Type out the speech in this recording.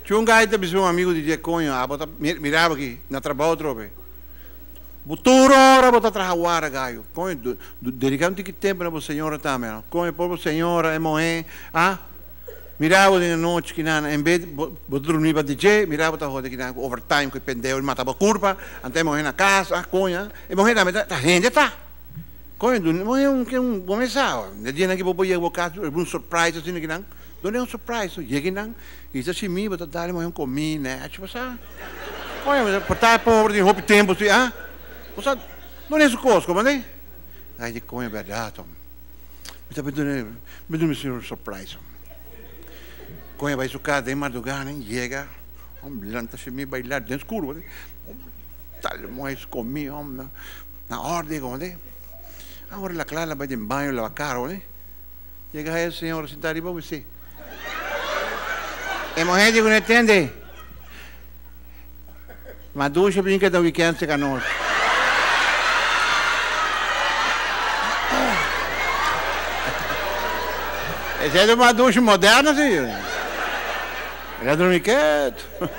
Tjun gai ta bisa un amigo di dje, Coño, abo ta mira abo aki, na trabao atrobe. Bo tur ora bo ta traha wara gayo. Coño, dedica un tiki tempo na bo señora tambe. Coño, por bo señora, e mohe, ah. Mira bo den anochi kinan, en bes bo ta drumi pa dje, mira bo ta hode kinan ku overtime ku e pendeho di mata bo kurpa, anto e mohe na kas, ah coño, e mohe tambe ta hende ta. Coño, duna e mohe un un bo mesa, de dianan ki bo por yega bo kas, un surprise asina kinan. Duna e un surprise, yega kinan, i ta shimi bo ta dal e mohe un comida, achi bo sa. Coño, por ta e pober tin hopi tempo si, ah. Bo sa, duna e su cos, comprende? Ai di coño berdad, hombre. Mi ta duna, mi duna mi señor un surprise. Coño bai su cas den madrugada, yega, hombre, lanta shimi bailar den scuro, dal e mohe su comida, hombre, na orde, comprende? Awor la Clara bai den baño lava cara, comprende? Yega haya señor sinta riba wc. E muher di kuné tende. Ma dusha bin keda weekend cerca nos. Esei ta un madusha moderno si. El a drumi ketu.